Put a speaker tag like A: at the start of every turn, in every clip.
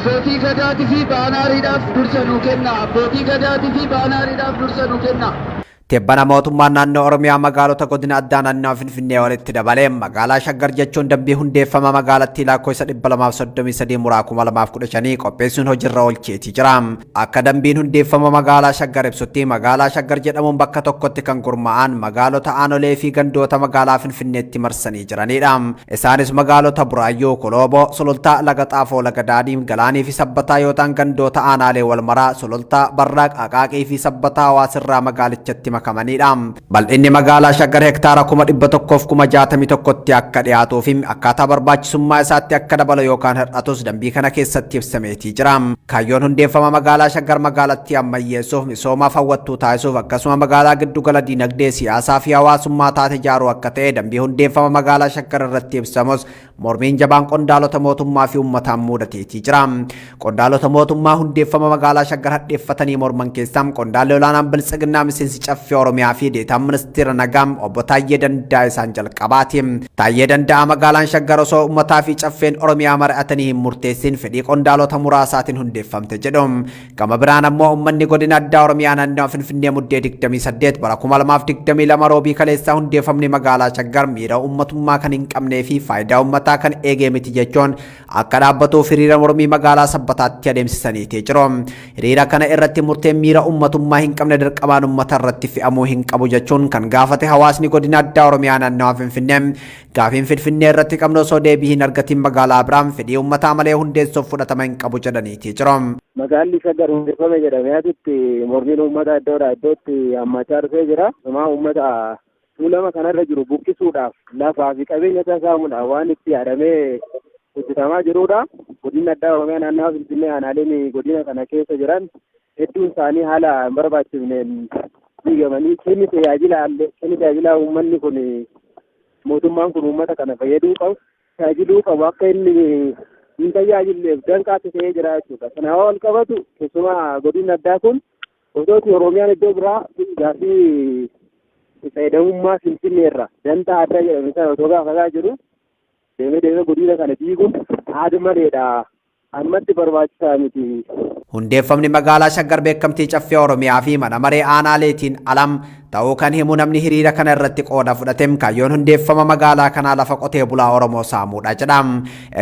A: Abbootii Gadaatii fi baanaariidhaaf dursa nuu kenna. Abbootii Gadaatii fi baanaariidhaaf dursa nuu kenna.
B: Tibbana mootummaan naannoo Oromiyaa magaalota godina addaa naannawa Finfinnee walitti dabalee magaalaa Shaggar jechuun dambii hundeeffama magaalattii lakkoofsa 233 muraa 2015 qopheessuun hojiirra oolcheetii jira. Akka dambiin hundeeffama magaalaa Shaggar ibsutti magaalaa Shaggar jedhamuun bakka tokkotti kan gurmaa'an magaalota aanolee fi gandoota magaalaa Finfinneetti marsanii jiranidha. Isaanis magaalota Buraayyuu, Kolooboo, Sulultaa, Laga Xaafoo, Laga Daadhii, Galaanii fi Sabbataa yoo ta'an gandoota aanaalee Walmaraa, Sulultaa, Barraaq, Aqaaqii fi Sabbataa Hawaasirraa magaalichatti makamanidha. Bal'inni magaalaa Shaggar hektaara 161,000 tti akka dhiyaatuu fi akkaataa barbaachisummaa isaatti akka dabalu yookaan hir'atus dambii kana keessatti ibsameetii jira. Kaayyoon hundeeffama magaalaa Shaggar magaalattii ammayyeessuuf, misoomaaf hawwattuu taasisuuf akkasuma magaalaa giddugala dinagdee, siyaasaa fi hawaasummaa taate ijaaruu akka ta'e dambii hundeeffama magaalaa Shaggar irratti ibsamus mormiin jabaan qondaalota mootummaa fi uummataan muudateetii jira. Qondaalota mootummaa hundeeffama magaalaa Shaggar hadheeffatanii morman keessaa qondaalli olaanaan Biltsiginnaa miseensi Caffee Oromiyaa fi deetaan ministeera nagaa obbo Taayyee Danda'a isaan jalqabaati. Taayyee Danda'aa magaalaan Shaggar osoo uummataa fi Caffeen Oromiyaa mari'atanii hin murteessin fedhii qondaalota muraasaatiin hundeeffamte jedhu. Gama biraan ammoo uummanni godina addaa Oromiyaa naannawa Finfinnee Muddee 28 bara 2022 roobii kaleessaa hundeeffamni magaalaa Shaggar miira uummatummaa kan hin qabnee fi faayidaa uummataa kan eegee miti jechuun akka dhaabbatuuf hiriira mormii magaalaa Sabbataatti adeemsisaniitii jiru. Hiriira kana irratti murteen miira uummatummaa hin qabne dirqamaan uummata irratti fe'amuu hin qabu jechuun kan gaafate hawaasni godina addaa Oromiyaa naannawa Finfinnee Gaafiin Finfinnee irratti qabnu osoo deebii hin argatiin magaalaa biraan fedhii uummataa malee hundeessuuf fudhatama hin qabu jedhaniitii jiru.
C: Magaalli Shaggar hundeeffame jedhamee asitti mormiin uummataa iddoodhaa iddootti hammaachaa dhufee jira. Sumaa uummata Tuulama kanarra jiru buqqisuudhaaf lafaa fi qabeenya isaa saamuudhaaf waan itti yaadamee hojjetamaa jirudha. Godinni addaa Oromiyaa naannawa Finfinnee aanaaleen godina kana keessa jiran hedduun isaanii haala hin barbaachifneen diigamanii kenni tajaajilaa kenni tajaajilaa uummanni kun mootummaan kun uummata kana fayyaduu qabu tajaajiluu qabu akka inni hin tajaajilleef danqaatti ta'ee jira jechuudha. Kana wal qabatu keessumaa godinni addaa kun osoo Oromiyaan iddoo biraa gaaffii fayyadamummaa Finfinneerra dantaa addaa jedhame sana osoo gaafataa jiru deemee deemee godina kana diiguun aada maleedha. Ammatti barbaachisaa miti.
B: Hundeeffamni magaalaa Shaggar beekamtii Caffee Oromiyaa fi mana maree aanaaleetiin alam ta'uu kan himu namni hiriira kana irratti qooda fudhate kaayyoon hundeeffama magaalaa kanaa lafa qotee bulaa Oromoo saamuudha jedha.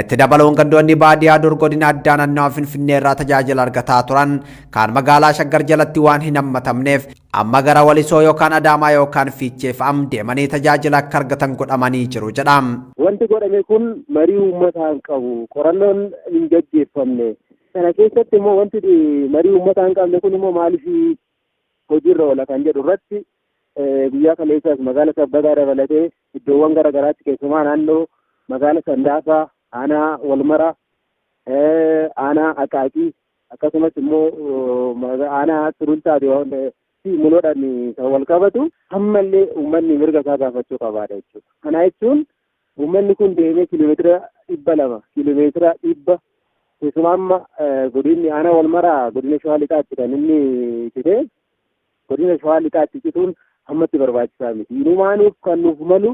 B: Itti dabaluun gandoonni baadiyaa dur godina addaa naannawa Finfinnee irraa tajaajila argataa turan kaan magaalaa Shaggar jalatti waan hin hammatamneef amma gara Walisoo yookaan Adaamaa yookaan Fiichee fa'am deemanii tajaajila akka argatan godhamanii jiru jedha.
C: Wanti godhame kun marii uummataa hin qabu. Qorannoon hin gaggeeffamne. Sana keessatti immoo wanti marii uummataa hin qabne kun immoo maaliif hojiirra oola kan jedhu irratti guyyaa kaleessaas magaala Sabbataa dabalatee iddoowwan gara garaatti keessumaa naannoo magaala Sandaafaa, aanaa Walmaraa, aanaa Aqaaqii akkasumas immoo aanaa Sulultaati fi Munoodhaan kan wal qabatu ammallee uummanni mirga isaa gaafachuu qabaadha jechuudha. Kana jechuun uummanni kun deemee kiiloomeetira 200 kiiloomeetira 100 keessumaa amma godinni aanaa Walmaraa godina Shawaa Lixaatti kan inni cite godina Shawaa Lixaatti cituun ammatti barbaachisaa miti. Inumaanuuf kan nuuf malu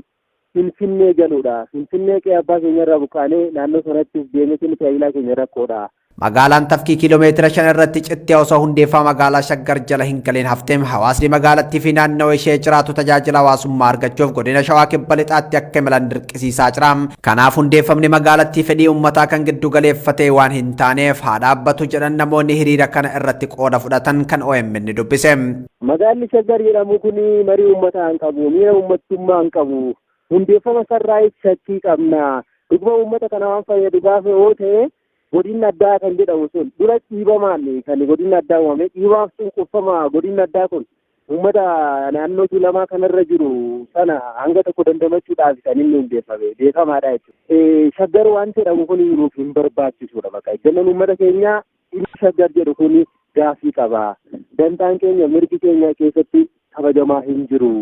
C: Finfinnee galuudha. Finfinnee qe'ee abbaa keenyarraa buqqaanee naannoo sanattis deemee kennu tajaajilaa keenya rakkoodha.
B: Magaalaan Tafkii kiiloomeetira 5 irratti cittee osoo hundeeffama magaalaa Shaggar jala hin galiin hafte hawaasni magaalattii fi naannawa ishee jiraatu tajaajila hawaasummaa argachuuf godina Shawaa Kibba Lixaatti akka imalan dirqisiisaa jira. Kanaaf hundeeffamni magaalattii fedhii uummataa kan giddu galeeffate waan hin taaneef haa dhaabbatu jedhan namoonni hiriira kana irratti qooda fudhatan kan OMN dubbise.
C: Magaalli Shaggar jedhamu kun marii uummataa hin qabu, miira uummattummaa hin qabu. Hundeeffama isarraayis shakkii qabna. Dhuguma uummata kana waan fayyadu gaafa yoo ta'e godinni addaa kan jedhamu sun dura dhiibamaan kan godinni addaa uumame dhiibaaf cunqurfama godinni addaa kun uummata naannoo Tuulamaa kanarra jiru sana hanga tokko dandamachuudhaaf kan inni hundeeffame beekamaadha jechuudha. Shaggar waan jedhamu kun nuuf hin barbaachisuudha bakka ejjennoon uummata keenyaa Dhimmi Shaggar jedhu kun gaaffii qaba. Dantaan keenya mirgi keenya keessatti kabajamaa hin jiru.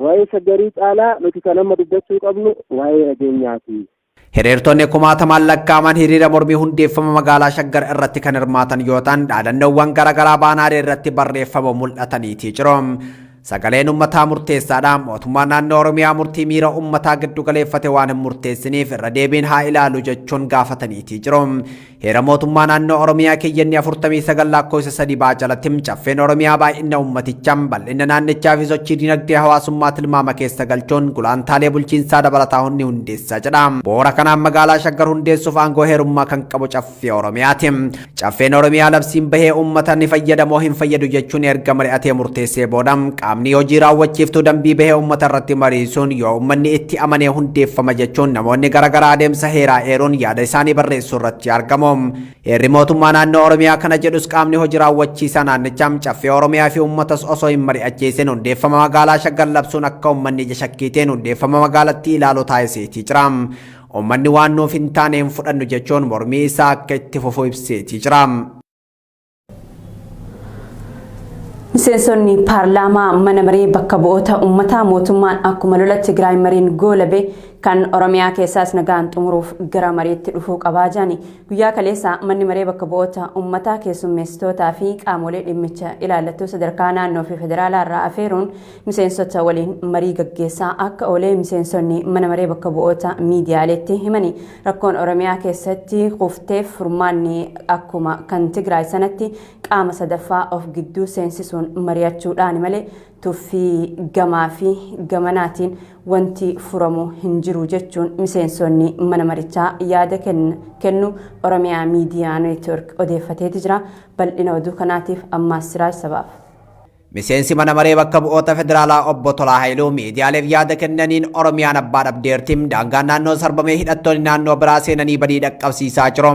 C: Waa'ee Shaggarii caalaa nuti kan amma dubbachuu qabnu waa'ee nageenyaati.
B: Hiriirtonni kumaatamaan lakkaa'aman hiriira mormii hundeeffama magaalaa Shaggar irratti kan hirmaatan yoo ta'an dhaadannoowwan garaagaraa baanaarii irratti barreeffama mul'ataniitii jiru. Sagaleen uummataa murteessaadha. Mootummaan naannoo Oromiyaa murtii miira uummataa giddu galeeffate waan hin murteessiniif irra deebiin haa ilaalu jechuun gaafataniitii jiru. Heera mootummaa naannoo Oromiyaa keeyyanni 49 lakkoofsa 3 baa jalatti caffeen Oromiyaa baay'ina uummatichaa, bal'ina naannichaa fi sochii dinagdee hawaasummaa tilmaama keessa galchuun gulaantaalee bulchiinsaa dabalataa ni hundeessa jedha. Bu'uura kanaan magaalaa Shaggar hundeessuuf aangoo heerummaa kan qabu caffee Oromiyaati. Caffeen Oromiyaa labsiin bahee uummata ni fayyada moo hin fayyadu jechuun erga mari'atee murteessee booda qaamni hojii raawwachiiftuu dambii bahee uummata irratti mariisuun yoo uummanni itti amanee hundeeffama jechuun namoonni garaagaraa adeemsa heeraa eeruun yaada isaanii barreessuu irratti argamu. Heerri mootummaa naannoo Oromiyaa kana jedhus qaamni hojii raawwachiisaa naannichaa caffee Oromiyaa fi uummatas osoo hin mari'achiisin hundeeffama magaalaa Shaggar labsuun akka uummanni ija shakkiiteen hundeeffama magaalattii ilaalu taasiseetii jira. Uummanni waan nuuf hin taane hin fudhannu jechuun mormii isaa akka itti fufu ibseetii jira.
D: Miseensonni paarlaamaa mana maree bakka bu'oota uummataa mootummaan akkuma lola Tigraay mariin goolabe kan Oromiyaa keessaas nagaan xumuruuf gara mariitti dhufuu qabaa jirani. Guyyaa kaleessa manni maree bakka bu'oota uummataa keessummeessitootaa fi qaamolee dhimmicha ilaallattuu sadarkaa naannoo fi federaalaa irraa afeeruun miseensota waliin marii gaggeessaa akka oolee miseensonni mana maree bakka bu'oota miidiyaaleetti himani. Rakkoon Oromiyaa keessatti kufteef furmaanni akkuma kan Tigraay sanatti qaama sadaffaa of gidduu seensisuun mari'achuudhaan malee tuffii gamaa fi gamanaatiin wanti furamu hin jiru jechuun miseensonni mana marichaa yaada kennu Oromiyaa Miidiyaa Neetwork odeeffateeti jira. Bal'ina oduu kanaatiif ammaas Siraaj Sabaaf.
B: Miseensi mana maree bakka bu'oota federaalaa obbo Tolaa Haayiluu miidiyaaleef yaada kennaniin Oromiyaan abbaa dhabdeerti, daangaan naannoo sarbamee hidhattoonni naannoo biraa seenanii badii dhaqqabsiisaa jiru.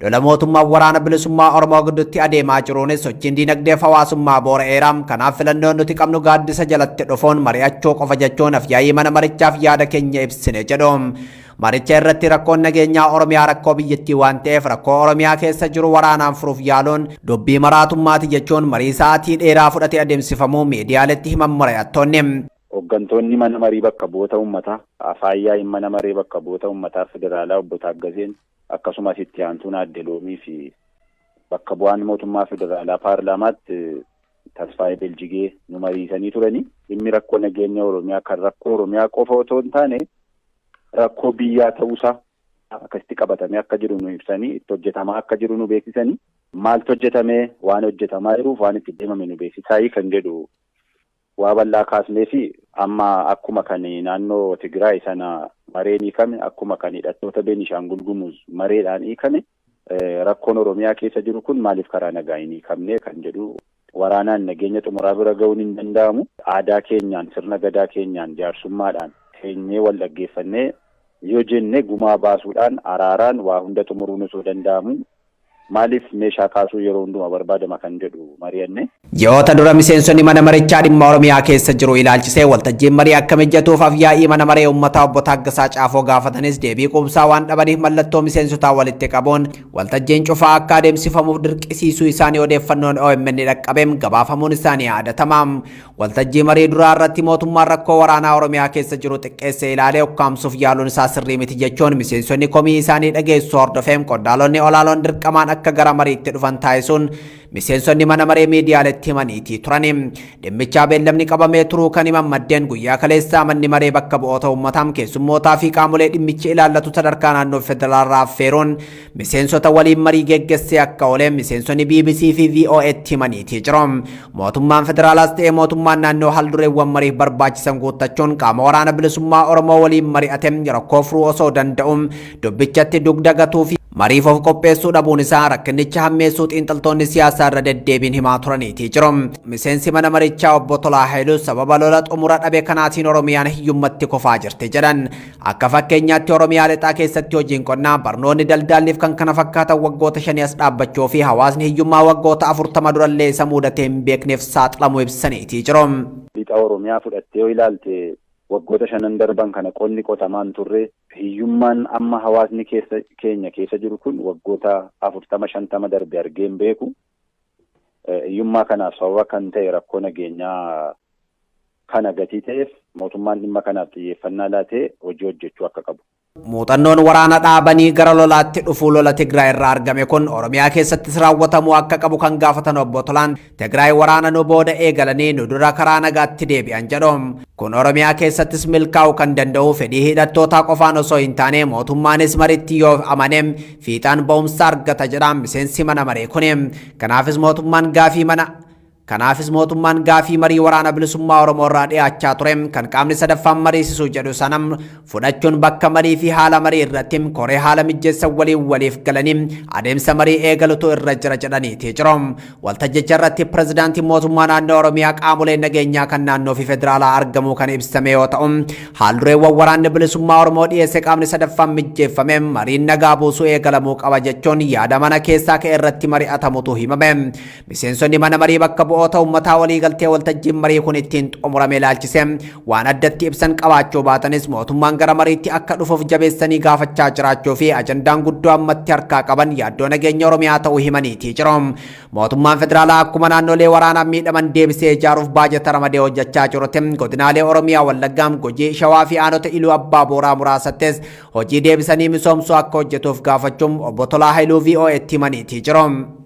B: Lola mootummaa waraana bilisummaa Oromoo gidduutti adeemaa jiruunis sochiin diinagdee fi hawaasummaa boora'eera. Kanaaf filannoon nuti qabnu gaaddisa jalatti dhufuun mari'achuu qofa jechuun afyaa'ii mana marichaaf yaada keenya ibsine jedhu. Maricha irratti rakkoon nageenyaa Oromiyaa rakkoo biyyattii waan ta'eef rakkoo Oromiyaa keessa jiru waraanaan furuuf yaaluun dubbii maraatummaati jechuun marii sa'aatii dheeraa fudhatee adeemsifamuu miidiyaaleetti himan mari'attoonni.
E: Hooggantoonni mana marii bakka bu'oota uummataa, afaayyaa'iin mana maree bakka bu'oota uummataa federaalaa obbo Taaggaseen akkasumas itti aantuun aadde Loomii fi bakka bu'aan mootummaa federaalaa paarlaamaatti Tasfaayee Beljigee nu mariisanii turani. Dhimmi rakkoo nageenya Oromiyaa kan rakkoo Oromiyaa qofa otoo hin taane rakkoo biyyaa ta'uusaa akkasitti qabatamee akka jiru nu ibsanii, itti hojjetamaa akka jiru nu beeksisanii, maaltu hojjetamee waan hojjetamaa jiruuf waan itti deemame nu beeksisaayii kan jedhu waa bal'aa kaasnee fi amma akkuma kan naannoo Tigraay sana mareen hiikame, akkuma kan hidhattoota Beenishaangul Gumuz mareedhaan hiikame, rakkoon Oromiyaa keessa jiru kun maaliif karaa nagaa hin hiikamne kan jedhu waraanaan nageenya xumuraa bira ga'uun hin danda'amu. Aadaa keenyaan, sirna gadaa keenyaan, jaarsummaadhaan teenyee wal dhaggeeffannee yoo jenne gumaa baasuudhaan araaraan waa hunda xumuruun osoo danda'amu maaliif meeshaa kaasuu yeroo hundumaa barbaadama kan jedhu mari'anne.
B: Ji'oota dura miseensonni mana marichaa dhimma Oromiyaa keessa jiru ilaalchisee waltajjiin marii akka mijatuuf afyaa'ii mana maree uummataa obbo Taaggasaa Caafoo gaafatanis deebii quubsaa waan dhabaniif mallattoo miseensotaa walitti qabuun waltajjiin cufaa akka adeemsifamuuf dirqisiisuu isaanii odeeffannoon OMN dhaqqabeem gabaafamuun isaanii yaadatama. Waltajjii marii duraa irratti mootummaan rakkoo waraanaa Oromiyaa keessa jiru xiqqeessee ilaalee ukkaamsuuf yaaluun isaa sirrii miti jechuun miseensonni komii isaanii dhageessu hordofeem qondaalonni olaanoon dirqamaan akka gara mariitti dhufan taasisuun miseensonni mana maree miidiyaaleetti himaniitii turani. Dhimmichaa beellamni qabamee turuu kan himan maddeen guyyaa kaleessaa manni maree bakka bu'oota uummataa keessummootaa fi qaamolee dhimmichi ilaallatu sadarkaa naannoo federaalaa affeeruun miseensota waliin marii geggeessee akka oolee miseensonni BBC fi VOA'tti himaniitii jiru. Mootummaan federaalaas ta'ee mootummaan naannoo haldureewwan mariif barbaachisan guuttachuun qaama waraana bilisummaa Oromoo waliin mari'ate rakkoo furuu osoo danda'u dubbichatti dugda gatuu fi mariif of qopheessuu dhabuun isaa rakkinicha hammeessuu xiinxaltoonni siyaasaa irra deddeebiin himaa turaniitii jiru. Miseensi mana marichaa obbo Tolaa Haayiluu sababa lola xumura dhabe kanaatiin Oromiyaan hiyyummatti kufaa jirti jedhan. Akka fakkeenyaatti Oromiyaa lixaa keessatti hojiin qonnaa, barnoonni, daldaalliif kan kana fakkaatan waggoota 5 as dhaabbachuu fi hawaasni hiyyummaa waggoota 40 durallee isa mudatee hin beekneef saaxilamuu ibsaniitii jiru.
E: Lixa Oromiyaa fudhattee yoo ilaalte waggoota 5 darban kana qonni qotamaan turre, hiyyummaan amma hawaasni keenya keessa jiru kun waggoota 40-50 darbe argee hin beeku. Hiyyummaa kanaaf sababa kan ta'e rakkoo nageenyaa kana gatii ta'eef mootummaan dhimma kanaaf xiyyeeffannaa laatee hojii hojjechuu akka qabu.
B: Muuxannoon waraana dhaabanii gara lolaatti dhufuu lola Tigraay irraa argame kun Oromiyaa keessattis raawwatamuu akka qabu kan gaafatan Obbo Tolaan, Tigraay waraana nu booda eegalanii nu dura karaa nagaatti deebi'an jedhu. Kun Oromiyaa keessattis milkaa'uu kan danda'u fedhii hidhattootaa qofaan osoo hin taane mootummaanis maritti yoo amane fiixaan ba'umsa argata jedha miseensi mana maree kuni. Kanaafis mootummaan gaafii marii Waraana Bilisummaa Oromoo irraa dhiyaachaa ture kan qaamni sadaffaan mariisisu jedhu sana fudhachuun bakka marii fi haala marii irratti koree haala mijjeessan waliin waliif galanii adeemsa marii eegalutu irra jira jedhaniiti jiru. Waltajjicha irratti pirezidaantiin mootummaa naannoo Oromiyaa qaamoleen nageenyaa kan naannoo fi federaalaa argamuu kan ibsame yoo ta'u, haaldureewwan Waraanni Bilisummaa Oromoo dhiyeesse qaamni sadaffaan mijjeeffame mariin nagaa buusuu eegalamuu qaba jechuun yaada mana keessaa ka'e irratti mari'atamutu himame. Miseensonni mana marii bakka bu'oota uummataa waliigaltee waltajjiin marii kun ittiin xumurame ilaalchisee waan addatti ibsan qabaachuu baatanis mootummaan gara mariitti akka dhufuuf jabeessanii gaafachaa jiraachuu fi ajandaan guddoo ammatti harkaa qaban yaaddoo nageenya Oromiyaa ta'uu himaniitii jiru. Mootummaan federaalaa akkuma naannolee waraanaan miidhaman deebisee ijaaruuf baajata ramadee hojjechaa jirutti godinaalee Oromiyaa Wallaggaa, Gujii, Shawaa fi aanota Iluu Abbaa Booraa muraasattis hojii deebisanii misoomsuu akka hojjetuuf gaafachuun Obbo Tolaa Haayiluu VOA'tti himaniitii jiru.